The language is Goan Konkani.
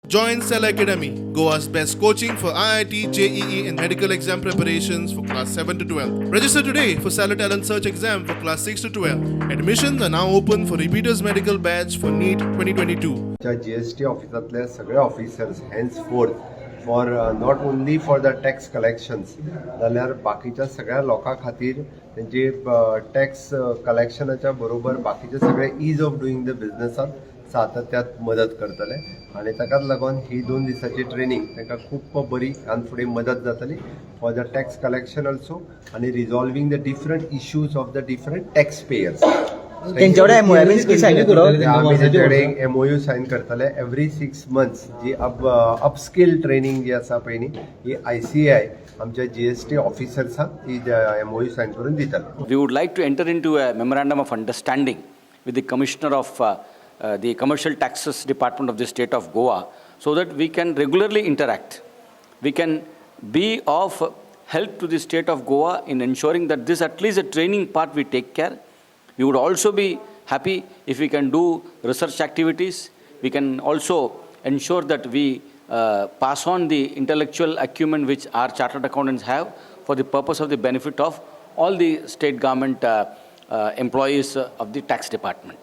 Join Cell Academy, Goa's best coaching for IIT, JEE, and medical exam preparations for class 7 to 12. Register today for Stellar Talent Search exam for class 6 to 12. Admissions are now open for repeaters medical batch for NEET 2022. च्या जी एस टी ऑफिसांतले सगळे officers henceforth for not only for the tax collections जाल्यार बाकीच्या सगळ्या लोकां खातीर तेंची टॅक्स कलेक्शनाच्या बरोबर बाकीचे सगळे is of doing the बिझनसात सातत्यात मदत करतले आनी ताकाच लागून ही 2 दिसाची ट्रेनींग तांकां खूब बरी आनी फुडें मदत जातली for the tax collection also आनी resolving the different issues of the different tax payers. तेंच्या कडेन एमओयू बी सायन जातलो? आमी तेंचे कडेन एमओयू सायन करतले. एवरी 6 मंथ्स जी अपस्कील ट्रेनींग जी आसा पळय न्ही, ही आयसीएआय आमच्या जीएसटी ऑफिसर्सांक ही एमओयू सायन करून दितले. We would like to enter into a memorandum of understanding with the Commissioner of the Commercial Taxes Department of the state of Goa so that we can regularly interact. We can be of help to the state of Goa in ensuring that this, at least the training part, we take care. We would also be happy if we can do research activities. We can also ensure that we pass on the intellectual acumen which our chartered accountants have for the purpose of the benefit of all the state government employees of the tax department.